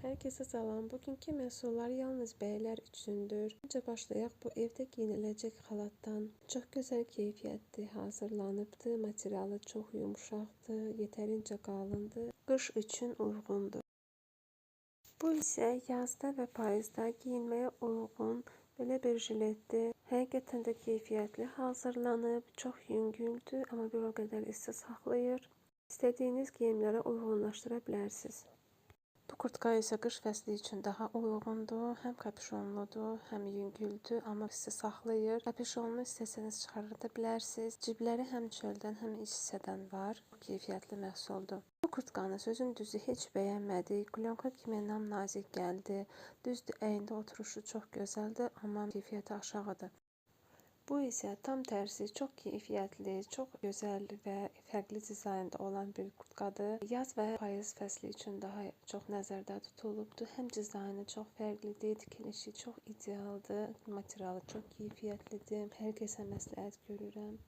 Herkese salam. Bugünkü məhsullar yalnız bəylər üçündür. Öncə başlayaq bu evdə geyiniləcək xalatdan. Çox gözəl keyfiyyətli hazırlanıbdır. Materialı çox yumşaqdır, yetərincə qalındır. Qış üçün uyğundur. Bu isə yazda və payızda geyinməyə uyğun belə bir jiletdir. Həqiqətən də keyfiyyətli hazırlanıb, çox yüngüldür, amma bir o qədər isti saxlayır. İstədiyiniz geyimlərə uyğunlaşdıra bilərsiniz. Bu kurtka isə qış fəsli üçün daha uyğundur. Həm kapüşonludur, həm yüngüldür, amma isti saxlayır. Kapüşonunu istəsəniz çıxarda bilərsiniz. Cibləri həm çöldən, həm iç hissədən var. Keyfiyyətli məhsuldur. Bu kurtkanı sözün düzü heç bəyənmədik. Klyonka kimi nam nazik gəldi. Düzdür, əyində oturuşu çox gözəldir, amma keyfiyyəti aşağıdır. Bu isə tam tərsi çox keyfiyyətli, çox gözəl və fərqli dizaynda olan bir kurtkadır. Yaz və payız fəsli üçün daha çox nəzərdə tutulubdur. Həm dizaynı çox fərqlidir, tikilişi çox idealdır, materialı çox keyfiyyətlidir. Hər kəsə məsləhət görürəm.